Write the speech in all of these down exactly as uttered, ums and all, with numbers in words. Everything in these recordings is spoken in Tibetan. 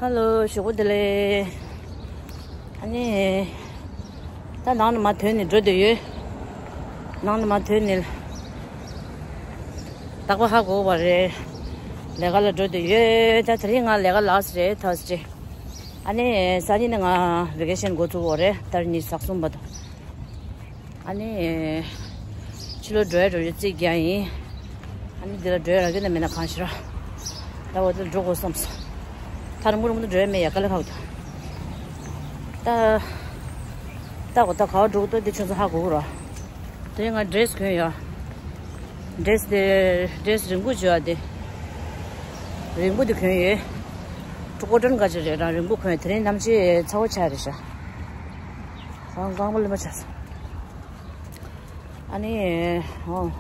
ཧ་ལོ། ཞོགས་པ་བདེ་ལེགས། ཨ་ནི། ད་ནང་ནས་མར་ཐོན་ནས་འགྲོ་འདོད་ཡོད། ནང་ནས་མར་ཐོན་ནས། རྟག་པར་ཧ་གོ་བ་རེད། ལས་ཀ་ལ་འགྲོ་འདོད་ཡོད། ད་དེ་རིང་ང་ལས་ཀ་ལགས་རེད། ཐོས་རྗེ། ཨ་ནི་སང་ཉིན་ནས་ང་བེ་ཀེ་ཤན་འགོ་ཚུགས་པ་རེད། ད་རེས་ཉི་ཤུ་རྩ་གསུམ་བར་དུ། ཨ་ནི། ཕྱི་ལོགས་འགྲོ་ཡ་འགྲོ་རྒྱུ་རྩིས་རྒྱག་ཡིན། ཨ་ནི་འདི་ལ་འགྲོ་ཡ་རག་གི་ན་མེད་ན་གང་ཤེས་ར། ད་འོ་དེ་ལ་འགྲོ་དགོས་བསམས། ཐག་རིང་པོ་རིང་པོ་འགྲོ་ཡ་མེད་ཡ། དཀའ་ལས་ཁག་འདུག་ད། ད་གོ་ད་ག་བ་འགྲོ་གི་འདུག་འདི་ཁྱོད་ཚོ་ཧ་གོ་གི་ར། དེ་ང་ཌི་རེ་སི་གོན་ཡོད། ཌི་རེ་སི་དེ་ཌི་རེ་སི་རིང་པོ་བྱོས་ཡ་དེ། རིང་པོ་དེ་གོན་ཡོད། ཀོ་ཊོན་ག་ཅིག་རེད་ར། རིང་པོ་གོན། དེ་རིང་གནམ་གཤིས་ཚ་བོ་ཆགས་རེད་ཤག་ཨང་། གང་པོ་ལི་མ་ཆགས་སོང་། ཨ་ནི། ཨོ།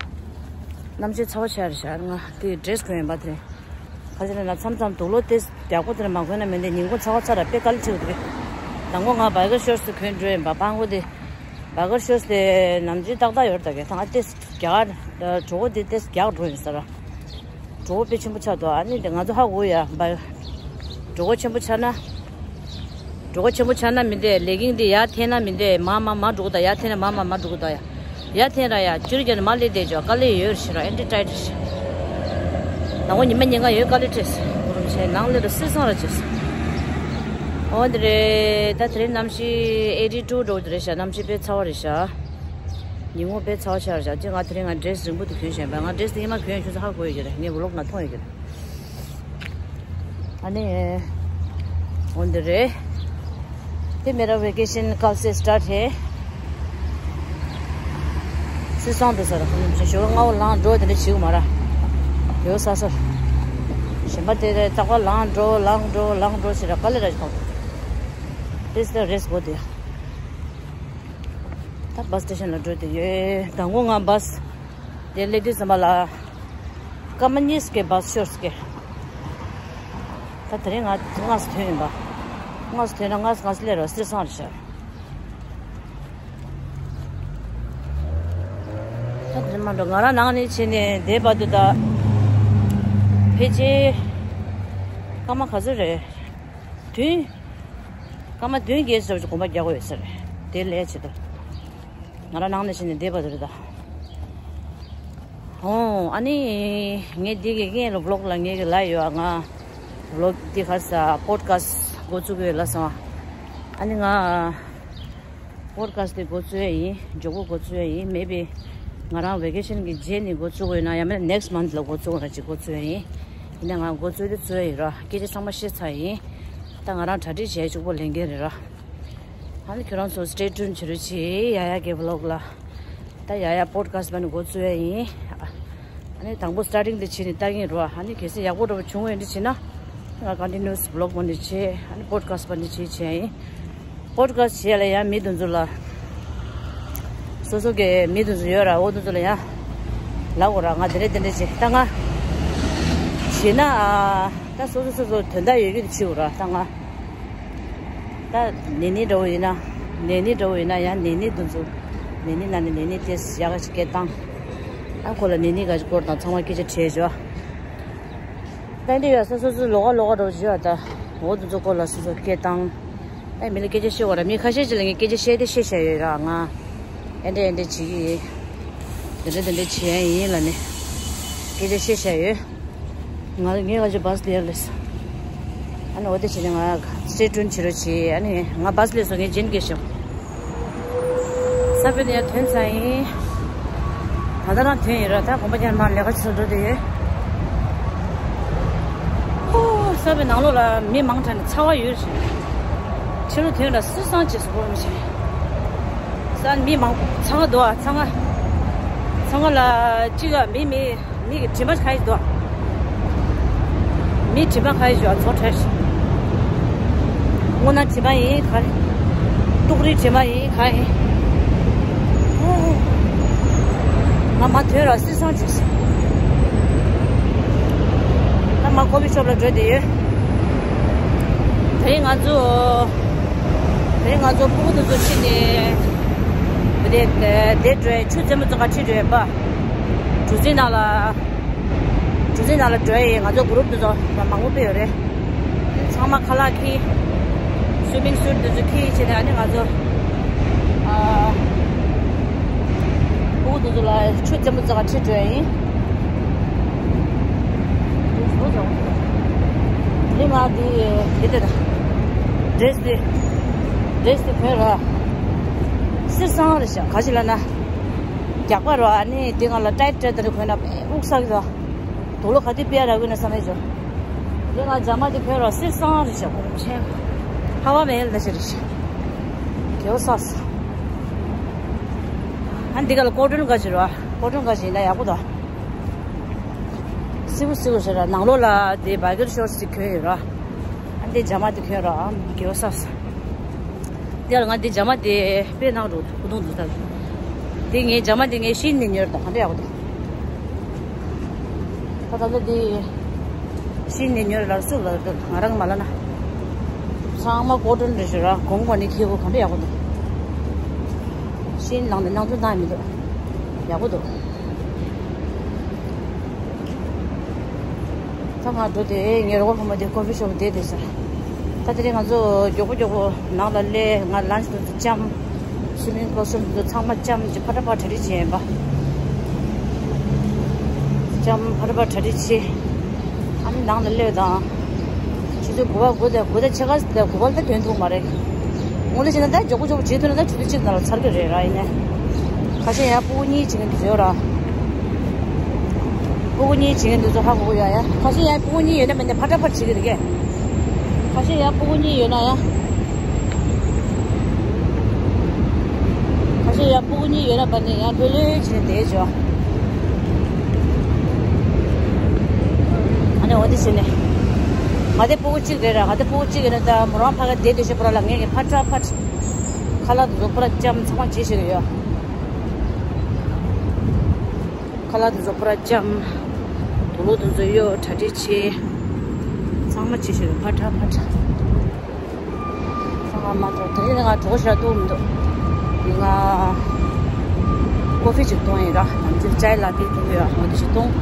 གནམ་གཤིས་ཚ་བོ་ཆགས་རེད་ཤག་ང་དེ་ཌི་རེ་སི་གོན་ཡིན་པ་དེ་རེད། ག་ཅི་ལབ་ན་མཚམས་མཚམས་དུག་ལོག་དེ་ཡག་པོ་དེ་འདྲ་མ་གོན་ན་མི་འདུག་ཉིན་གུང་ཚ་བ་ཚ་ར་དཔེ་དཀའ་ལས་ཁྲིད་འདུག་དང་པོ་ང་བའི་ཀར་ཤོར་ཊི་གོན་འགྲོ་ཡིན་པ། སྤང་གོ་དེ། བའི་ཀར་ཤོར་ཊི་དེ་ནམ་རྒྱུན་ཏག་ཏག་ཡོད་རེད། ད་གས་ད་ང་དེ་རྒྱག་གྲོད་ཁོག་དེ་དེ་རྒྱག་འགྲོ་ཡིན་ས་ར། གྲོད་ཁོག་དཔེ་ཆེན་པོ་ཆགས་འདུག་ཨ་ནི་དེ་ང་ཚོ་ཧ་གོ་ཡ་བ། གྲོད་ཁོག་ཆེན་པོ་ཆགས་ན། གྲོད་ཁོག་ཆེན་པོ་ཆགས་ན་མི་འདུག་ལེ་གིང་དེ་ཡར་འཐེན་ན་མི་འདུག་མར་མར་མར་འགྲོ་གི་འདུག་ཡར་འཐེན་ན་མར་མར་མར་འགྲོ་གི་འདུག་ཡ། ཡར་འཐེན་ར་ཡ། ཅུ་རི་རྒྱབ་ནས་མར་སླེབས་བསྡད་ཅོག་དཀའ་ལས་ཡོད་རེད་ཤི་ར། ཨེ་འདྲ་ཊའིཊ་རེད་ཤི། ད་ངོ་ཉི་མ་ཉིན་གང་ཡོད་དཀའ་ལས་འཕྲད་ཤི། གོ་རིམ་ཆེན་ནང་སླེབས་ར་སིལ་སང་ར་བྱས་སི། འོ་འདི་རེད། ད་དེ་རིང་གནམ་གཤིས་ཨེ་ཊི་ཊུ་འགྲོ་གི་རེད་ཤག་གནམ་གཤིས་དཔེ་ཚ་བ་རེད་ཤག་ཉིན་གུང་དཔེ་ཚ་བ་ཆགས་རེད་ཤག་དེ་ང་དེ་རིང་ང་ཌི་རེ་སི་རིང་པོ་དེ་གྱོན་བཞིན་པ། ང་ཌི་རེ་སི་དེ་སྔོན་མ་གྱོན་ཡོད། ཁྱོད་ཚོ་ཧ་གོ་ཡོད་ཀྱི་རེད། ངའི་བི་ལོག་ནང་མཐོང་ཡོད་ཀྱི་རེད། ཨ་ནི། འོ་འདི་རེད། དེ་མེ་ར་བེ་ཀེ་ཤན་ཀལ་སེ་སི་ཊར་ཊི་ཧེ། སིལ་སང་འགྲོ་ས་ར། ཁོང་ཚོ་ཞོགས་སྔ་པོ་ལངས་འགྲོ་དེ་འདྲ་བྱེད་དགོས་མ་ར། ཡོད་ས་སོ། གཞན་པ་དེ་རེད། རྟག་པར་ལངས་འགྲོ་ལངས་འགྲོ་ལངས་འགྲོ་ཟེར་ར། དཀའ་ལས་ར་ཞིག་གཏོང་། དེ་སི་ཊར་ཊི་ཧེ་རེ་སི་དགོས་དེ། ད་བྷ་སི་སི་ཊེ་ཤན་ལ་འགྲོ་དེ་ཡོད། དང་པོ་ང་བྷ་སི་དེ་སླེབས་དུས་ཙམ་པ་ལ། སྐར་མ་གཉིས་ཀྱི་བྷ་སི་ཤོར་སྐད། ད་དེ་རིང་ང་སྔ་སེ་ཐོན་ཡིན་པ། སྔ་སེ་ཐོན་ན་སྔ་སེ་སྔ་སེ་སླེབས་རོགས། སིལ་སང་རེད་ཤག་ད་དེ་རིང་མ་འགྲོ། ང་རང་ནང་ནས་ཕྱིན་ནས་འདས་བར་དུ་ད་ཕལ་ཆེར་སྐར་མ་ག་ཚོད་རེད། བདུན། སྐར་མ་བདུན་བརྒྱད་ཙམ་ཞིག་གོམ་པ་རྒྱག་དགོས་ཡོད་ས་རེད། དེ་ལས་ཆེད་དུ། ང་རང་ནང་ནས་ཕྱིན་ནས་འདས་བར་དུ་རེད་ད། ཨོ། ཨ་ནི། ངས་འདི་གི་སྔོན་ལ་བི་ལོག་ལ་ངས་གི་ལབ་ཡོད་ཨ། ང་བི་ལོག་འདི་ག་ས་པོ་ཌི་ཁ་སི་འགོ་བཙུགས་ཡོད་ལབ་སོང་ཨ། ཨ་ནི་ང་པོ་ཌི་ཁ་སི་འདི་འགོ་བཙུགས་ཡ་ཡིན། མགྱོགས་པོ་འགོ་བཙུགས་ཡ་ཡིན། མེ་བི་ང་རང་བེ་ཀེ་ཤན་གི་རྗེས་ནས་འགོ་བཙུགས་དགོས་ན། ཡང་མིན་ན་ནེག་སི་མན་ཐི་ལ་འགོ་བཙུགས་དགོས་ན་ཅིག་འགོ་བཙུགས་ཡ་ཡིན། ཡིན་ན་ང་འགོ་བཙུགས་དེ་བཙུགས་ཡ་ཡིན་ར། སྐད་ཆ་ཚང་མ་བཤད་ཚར་ཡིན། ད་ང་རང་གྲ་སྒྲིག་བྱས་གཅིག་པོ་ལེན་མཁན་རེད་ར། ཨ་ནི་ཁྱོད་རང་ཚོ་སི་ཊེ་ཊུན་བྱེད་རོགས་བྱེད། ཡ་ཡ་གི་བི་ལོག་ལ། ད་ཡ་ཡ་པོ་ཌི་ཁ་སི་པ་ནི་འགོ་བཙུགས་ཡ་ཡིན། ཨ་ནི་དང་པོ་སི་ཊར་ཊིང་དེ་བྱས་ནས་ལྟ་གིན་རོ། ཨ་ནི་གལ་སྲིད་ཡག་པོ་འདྲ་པོ་བྱུང་བ་ཡིན་འདྲ་བྱས་ན། ང་ཀོན་ཊི་ནུ་ཨ་སི་བི་ལོག་པ་ནི་བྱེད། ཨ་ནི་པོ་ཌི་ཁ་སི་པ་ནི་བྱེད་བྱས་ཡིན། པོ་ཌི་ཁ་སི་བྱེད་ཡ་ལ་ཡང་མི་དེ་ཚོ་ལ། སོ་སོ་གི་མི་དེ་ཚོ་ཡོད་ར། འོ་དེ་ཚོ་ལ་ཡང་ལབ་དགོས་ར། ང་དེ་འདྲ་དེ་འདྲ་བྱེད། ད་ང་བྱེད་ན་ཨ། ད་སོ་སོ་སོ་སོ་དོན་དག་ཡོད་རྒྱུ་དེ་བྱེད་དགོས་ར། ད་ང་། ད་ནེ་ནེ་འདྲ་བོ་ཡིན་ན། ནེ་ནེ་འདྲ་བོ་ཡིན་ན་ཡང་ནེ་ནེ་དེ་ཚོ། ནེ་ནེ་ན་ནི་ནེ་ནེ་དེ་ཡག་ག་ཅིག་སྐད་བཏང་། ཨ་ཁོ་ལ་ནེ་ནེ་ག་ཅིག་སྐོར་དང་ཚང་མ་སྐད་ཆ་དྲིས་བྱོས། ད་འདི་ཡོད་ས་སོ་སོ་ལོགས་ཀ་ལོགས་ཀ་འདྲ་བོ་བྱེད་པ་ད། འོ་དེ་ཚོ་སྐོར་ལ་སོ་སོ་སྐད་བཏང་། ཨེ་མི་ལ་སྐད་ཆ་བཤད་དགོས་ར། མི་ཁ་ཤས་ཅིག་ལ་ངས་སྐད་ཆ་བཤད་དེ་བཤད་བཞག་ཡོད་ར། ང་ཨེ་འདྲ་ཨེ་འདྲ་བྱེད་ཀྱི་ཡིན། དེ་འདྲ་དེ་འདྲ་བྱེད་ཡ་ཡིན་ལབ་ནས་སྐད་ཆ་བཤད་བཞག་ཡོད། ང་ངས་ང་ཚོའི་བྷ་སི་སླེབས་ལེ་སོང་། ཨ་ནི་འོ་དེ་བྱས་ནས་ང་སི་ཊེ་ཊུན་བྱེད་རོགས་བྱེད། ཨ་ནི་ང་བྷ་སི་སླེབས་སོང་། ངས་རྗེས་ནས་སྐད་ཆ། ས་བོན་ཡར་ཐོན་ཚར་ཡིན། ད་ལྟ་རང་ཐོན་ཡིན་ར། ད་དགོན་པ་རྒྱ་མར་ལས་ཀ་བྱེད་འགྲོ་དེ་ཡོད། ཧོ། ས་བོན་ནང་ལོགས་ལ་མི་མང་དྲགས་ནས་ཚ་བ་ཡོད་རེད། ཕྱི་ལོགས་ཐོན་ལ་སིལ་སང་བྱས་སོང་། གོ་ར་མི་ཤེས། ས་མི་མང་ཚང་ག་འདུག་ཨ། ཚང་ག་ཚང་ག་ལ་གཅིག་ག་མི་མི་མི་གི་དྲི་མ་ཁ་ཡི་འདུག་ཨ། མི་དྲི་མ་ག་ཡི་ཞོ་ཚོ་ཁྲེར། སྔོ་ན་དྲི་མ་ཡིན་ག་རེ། ཏུག་རི་དྲི་མ་ཡིན་ག་ཡིན། ང་མ་ཐོན་ར་སི་སང་ཅིག་སི། ང་མ་ཀོ་ཕི་ཤོབ་ལ་འགྲོ་བསྡད་ཡོད། དེ་རིང་ང་ཚོ། དེ་རིང་ང་ཚོ་ཕྲུ་གུ་དེ་ཚོ་ཁྲིད་ནས། དེ་དེ་འགྲོ་ཡས་ཆུ་རྩེད་མོ་རྩེ་ག་ཁྲིད་འགྲོ་ཡས་པ། གྲུ་གཟིངས་ནང་ལ། གྲུ་གཟིངས་ནང་ལ་འགྲོ་ཡས་ཡིན། ང་ཚོ་གུ་རུབ་དེ་ཚོ་མ་མང་པོ་སྤེལ་ཡོད་རེད། ཚང་མ་ཁ་ལག་འཁྱེར། སུའི་མིང་སུཊ་དེ་ཚོ་འཁྱེར་བྱས་ནས་ཨ་ནི་ང་ཚོ། ཨ། ཕྲུ་གུ་དེ་ཚོ་ལ་ཆུ་རྩེད་མོ་རྩེ་ག་ཁྲིད་འགྲོ་ཡས་ཡིན། དེ་ང་དེ་དེ་དེ་དང་། ཌེ་རེ་སི་དེ། ཌེ་རེ་སི་དེ་གོན་ར། སི་སང་རེད་ཤག་ག་ཅི་ལབ་ན། རྒྱགས་པ་ར་ཨ་ནི་དེ་ང་ལ་ཊའིཊ་ཊའིཊ་དེ་འདྲ་གོན་ན་དབུགས་བསགས་ཀྱི་འདུག་དུག་ལོག་ག་དུས་སྤེལ་ར་དགོས་ན་བསམ་ཡས་བྱུང་། དེ་ང་ཇ་མ་དེ་གོན་ར་སི་སང་རེད་ཤག་གོང་ཆེན། ཧ་བ་མེད་ལ་ཞེ་རེད་ཤག་གེའོ་སོགས། ཨ་འདི་ག་ལ་ཀོ་ཊོན་ག་ཅི་ར་ཀོ་ཊོན་ག་ཅི་ཡིན་ན་ཡག་པོ་འདུག་སི་བོ་སི་བོ་ཞེ་ར་ནང་ལོགས་ལ་དེ་བྷའི་ཀར་ཤོར་ཊི་ཅིག་གོན་ཡོད་ར། ཨ་འདི་ཇ་མ་དེ་གོན་ར་ཨ་གེའོ་སོགས། དེ་ལ་ང་འདི་ཇ་མ་དེ་དཔེ་ནང་རུ་ཁུ་རྡུང་འདུག་ད། དེ་ངའི་ཇ་མ་དེ་ངས་ཤིན་ནས་ཉོས་དང་ག་འདྲ་ཡག་པོ་འདུག་ད་ད་ལྟ་དེ་ཤིན་ནས་ཉོས་ལ་སུབ་ལ་འདུག་ང་རང་མ་ལ་ན། ཚང་མ་ཀོ་ཊོན་རེད་ཞུ་ར་གོང་པ་ནི་ཁེ་བོ་ག་འདྲ་ཡག་པོ་འདུག་ཤིན་ནང་ནས་ནང་དུ་བཏང་མི་འདུག་ཡག་པོ་འདུག་ད་ང་འགྲོ་དེ་ངའི་རོགས་ཕོ་མོ་དེ་ཀོ་ཕི་ཤོབ་བསྡད་དེ་ཟེར། ད་དེ་རིང་ང་ཚོ་མགྱོགས་པོ་མགྱོགས་པོ་ནང་ལ་སླེབས། ང་ལན་ཆི་དེ་ཚོ་བཅམ། སུའི་མིང་ཀོ་སི་ཊུམ་དེ་ཚོ་ཚང་མ་བཅམ་གྱི་ཕ་ཏྲ་ཕ་གྲ་སྒྲིག་བྱས་ཡིན་པ། བཅམ་ཕ་ཏྲ་ཕ་གྲ་སྒྲིག་བྱས། ཨ་ནི་ནང་ལ་སླེབས་དང་། ཆུ་ཚོད་དགུ་པ་དགུ་དང་དགུ་དང་ཕྱེད་ཀ་དང་དགུ་པ་ལ་ད་ཐོན་ཐུབ་མ་རེད། དངོས་གནས་བྱས་ན་ད་མགྱོགས་པོ་མགྱོགས་པོ་བྱེད་ཐུབ་ན་ད་ཆུ་ཚོད་གཅིག་ནང་ལ་ཚར་གི་རེད་ར། ཡིན་ནའི་ཁ་ཤས་ཡང་སྤུ་གུ་གཉིས་བྱེད་མཁན་དེ་ཡོད་ར། སྤུ་གུ་གཉིས་བྱེད་མཁན་དེ་ཚོ་ཧ་གོ་གི་ཡོད་ཡ། ཁ་ཤས་ཡང་སྤུ་གུ་གཉིས་ཡོད་ན་མེད་ན་ཕ་ཏྲ་ཕ་བྱེད་ཀྱི་རེད་ཀྱེ། ཁ་ཤས་ཡང་སྤུ་གུ་གཉིས་ཡོད་ན་ཡ། ཁ་ཤས་ཡང་སྤུ་གུ་གཉིས་ཡོད་ན་བ་ནི་ཡང་ལྷོད་ལྷོད་བྱས་ནས་བསྡད་ཆོག་ཨ་ནི་འོ་དེ་བྱས་ནས། ང་དེ་སྤུ་གུ་གཅིག་རེད་ར། ང་དེ་སྤུ་གུ་གཅིག་ཡོད་ན་ད་མོ་རང་ཕ་ག་བསྡད་དེ་ཤོད་པ་ར་ལ་ངས་ངས་ཕ་ཏྲ་ཕ་ཁ་ལག་དེ་ཚོ་པུ་ར་བཅམ་ཚང་མ་བྱེད་ཤེས་ཀྱི་ཡོད། ཁ་ལག་དེ་ཚོ་པུ་ར་བཅམ། དུག་ལོག་དེ་ཚོ་གཡོག་གྲ་སྒྲིག་བྱེད། ཚང་མ་བྱེད་ཤེས་ཀྱི་ཡོད་ཕ་ཏྲ་ཕ་ཏྲ། ང་མ་གཏོགས་དེ་རིང་ང་གྲོགས་ཤ་གཏོང་མི་འདུག་ང་ཀོ་ཕི་ཅིག་གཏོང་ཡིན་ར། ནམ་རྒྱུན་ཅའི་ལ་ཏེ་གཏོང་གི་ཡོད། འོ་དེ་ཞིག་གཏོང་།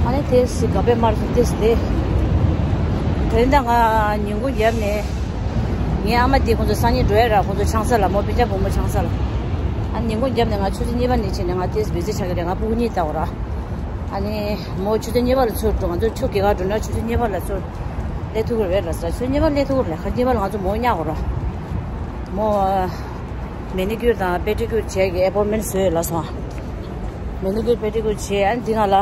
ཨ་ནི་དེ་སི་ག་པའི་མར་དུ་ཏེ་སི་དེ། དེ་རིང་ད་ང་ཉིན་གུང་རྒྱབ་ནས། ངའི་ཨ་མ་དེ་ཁོང་ཚོ་སང་ཉིན་འགྲོ་ཡ་ར། ཁོང་ཚོ་ཆང་ས་ལ་མོ་སྤུན་ཀྱག་བུ་མོ་ཆང་ས་ལ། ཨ་ནི་ཉིན་གུང་རྒྱབ་ནས་ང་ཆུ་ཚོད་གཉིས་པ་ནས་ཕྱིན་ནས་ང་ཏེ་སི་བི་ཟི་ཆགས་ཀྱི་རེད། ང་སྤུ་གུ་གཉིས་ལྟ་བ་ར། ཨ་ནི་མོ་ཆུ་ཚོད་གཉིས་པ་ལ་ཚུར་འགྲོ། ང་ཚོ་ཆུ་དགེ་ག་འགྲོ་ན་ཆུ་ཚོད་གཉིས་པ་ལ་ཚུར་སླེབས་ཐུབ་ཀྱི་རེད་ལ་ཟེར། ཆུ་ཚོད་གཉིས་པ་སླེབས་ཐུབ་ཀྱི་རེད། ཁ་གཉིས་པ་ལ་ང་ཚོ་མོ་ཉར་དགོས་ར། མོ་མེ་ནི་ཀིའུར་དང་པེ་ཏི་ཀིའུར་བྱས་ཀྱི་ཨེ་པོན་མེན་བཟོས་ཡོད་ལ་སོང་། མེ་ནི་ཀིའུར་པེ་ཏི་ཀིའུར་བྱས། ཨ་ནི་འདི་ང་ལ་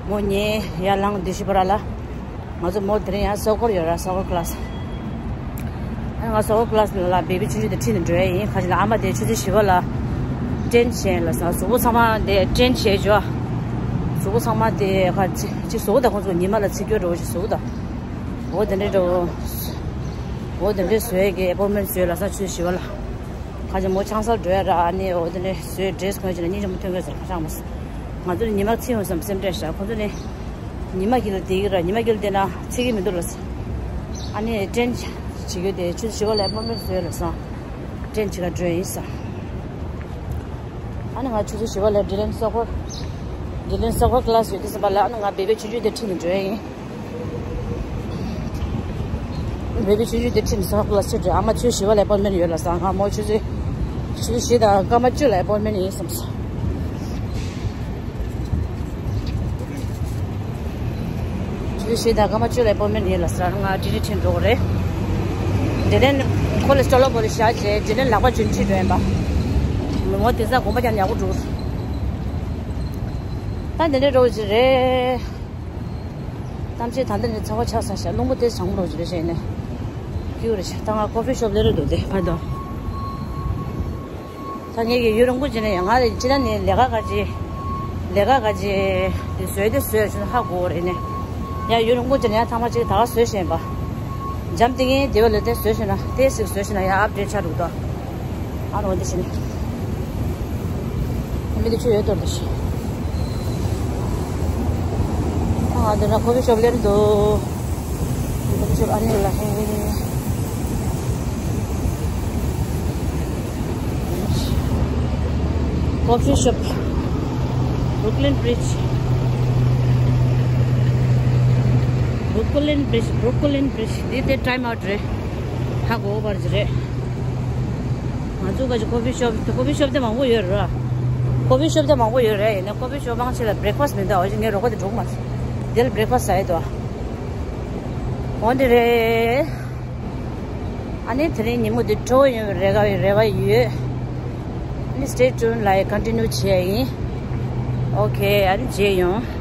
མོ་ཉལ་ཡར་ལངས་དེ་ཤི་པ་ར་ལ། ང་ཚོ་མོ་དེ་རིང་ཡང་སོག་པོར་ཡོད་ར། སོག་པོར་ཀི་ལ་སི། ཨ་ནི་ང་སོག་པོར་ཀི་ལ་སི་ནང་ལ་བེ་བི་ཆུང་ཆུང་དེ་ཁྲིད་ནས་འགྲོ་ཡ་ཡིན། ཁ་ཅིག་ལ་ཨ་མ་དེ་ཆུ་ཚོད་བཞི་པ་ལ་ཊེན་བྱས་ལ་ས། གཟུགས་པོ་ཚང་མ་དེ་ཊེན་བྱས་འཇོག་གཟུགས་པོ་ཚང་མ་དེ་ཁ་ཅིག་གཟུགས་པོ་དང་ཁོང་ཚོ་ཉི་མ་ལ་ཚིག་སྐྱོར་འགྲོ་བཞིན་གཟུགས་པོ་དང་། འོ་དེ་འདྲས་འགྲོ། འོ་དེ་འདྲས་བཟོས་ཀྱི་ཨེ་པོན་མེན་བཟོས་ལ་ས་ཆུ་ཚོད་བཞི་པ་ལ། ཁ་ཅིག་མོ་ཆང་སར་འགྲོ་ཡ་ར། ཨ་ནི་འོ་དེ་འདྲས་བཟོས་ཌི་རེ་སི་གོན་བྱས་ན་སྙིང་རྗེ་མོ་ཐོན་གི་ཟེར་ཁ་ཆག་མ་སོང་། ང་ཚོ་ནི་ཉི་མ་ཚིག་ཡོང་བསམ་སེམས་ཁྲལ་བཞག་ཁོང་ཚོ་ནི་ཉི་མ་དཀྱིལ་ལ་བསྡད་ཀྱི་ར། ཉི་མ་དཀྱིལ་བསྡད་ན་ཚིག་གི་མི་འདུག་ལ་ས། ཨ་ནི་ཊེན་བྱེད་རྒྱུ་དེ་ཆུ་ཚོད་བཞི་པ་ལ་ཨེ་པོན་མེན་བཟོས་ལ་ས། ཊེན་བྱེད་ག་འགྲོ་ཡིན་ས། ཨ་ནི་ང་ཆུ་ཚོད་བཞི་པ་ལ་ཌི་ལན་སོག་པོར། ཌི་ལན་སོག་པོར་ཀི་ལ་སི་ཡོད་དུས་ཙམ་པ་ལ་ཨ་ནི་ང་བེ་བི་ཆུང་ཆུང་དེ་ཁྲིད་ནས་འགྲོ་ཡ་ཡིན། བེ་བི་ཆུང་ཆུང་དེ་ཁྲིད་ནས་སོག་པོར་ཀི་ལ་སི་ཁྲིད་འགྲོ། ཨ་མ་ཆུ་ཚོད་བཞི་པ་ལ་ཨེ་པོན་མེན་ཡོད་ལ་ས། ང་མོ་ཆུ་ཚོད་ཆུ་ཚོད་བཞི་དང་སྐར་མ་བཅུ་ལ་ཨེ་པོན་མེན་ཡིན་བསམ་སོང་། ཆུ་ཚོད་བཞི་དང་སྐར་མ་བཅུ་ལ་ཨེ་པོན་མེན་ཡིན་ལ་ས། ང་ཌི་ལན་ཁྲིད་འགྲོ་གི་རེད། ཌི་ལན་ཁོ་ལ་སྟོད་ལྭ་བོ་ལ་བཞག་བྱས་ཌི་ལན་ལག་པ་འཇུ་ཁྲིད་འགྲོ་ཡིན་པ། མོ་དེང་སང་དགོངས་པ་རྒྱག་ཡག་པོ་འདུག་ད་འདི་འདྲས་འགྲོ་གི་རེད། གཏམ་བཤད་ད་ལྟ་ནས་ཚ་བ་ཆགས་ས་ཤག་རླུང་བུ་དེ་གྲང་མོ་རོ་ཅིག་རེད་བྱས་ནས། སྐྱིད་པོ་རེད་ཤག་ད་ང་ཀོ་ཕི་ཤོབ་སླེབས་རེད་འདུག་དེ་ཕར་དོ། ད་ངས་ཀྱི་ཡུན་རིང་པོ་བྱས་ནས་ཡང་ང་ལ་ཅི་ད་ནས་ལས་ཀ་ག་ཅི། དེ་ག་ག་ཅི་དེ་བཟོས་དེ་བཟོས་ཞུ་ན་ཧ་གོ་རེད་ནས། ཡ་ཡུན་རིང་པོ་ཅིག་ཡང་ཚང་མ་ཅིག་ད་ག་བཟོས་ཤེས་པ། འཇམ་ཏིང་ངེ་དེ་བ་ལ་དེ་བཟོས་ཤེས་ན་དེ་ཞིག་བཟོས་ཤེས་ན་ཡ་ཨབ་ཌེཊ་ཆགས་འདུག་ད། ཨ་རོ་འདི་ཕྱིན། མི་འདི་ཆུ་ཡོད་དོར་འདི་ཤི། ཨ་འདི་ན་ཁོ་བི་ཤོབ་ལེན་འདུག་ཁོ་བི་ཤོབ་ཨ་ནི་ལ་ཧེ། Coffee shop. Brooklyn Bridge. Brooklyn Bridge, Brooklyn Bridge. འདི་དེ་ཊའིམ་ཨའུཊ་རེད། ཧ་གོ་བར་ཟེར་རེད། ང་ཚོ་ག་ཅི་ཁོ་ཕི་ཤོབ་ཁོ་ཕི་ཤོབ་དེ་མང་པོ་ཡོད་རེད། ཁོ་ཕི་ཤོབ་དེ་མང་པོ་ཡོད་རེད། ཡིན་ནའི་ཁོ་ཕི་ཤོབ་མང་ཆེ་ལ་བྷི་རེག་ཕ་སི་མི་འདུག་འོ་ཅི་ངའི་རོགས་པ་དེ་འགྲོ་གི་མ་སོང་། དེ་ལ་བྷི་རེག་ཕ་སི་ཟ་ཡི་འདུག་འོ་འདི་རེད། ཨ་ནི་དེ་རིང་ཉིན་མོ་འདི་སྤྲོ་བོ་ཡོང་བའི་རེ་བ་རེ་བ་ཡོད། ཨ་ནི་stay tuned ལ་ཡི་ཀོན་ཊི་ནིའུ་བྱེད་ཡ་ཡིན། ཨོ་ཁེ། ཨ་ནི་མཇལ་ཡོང་།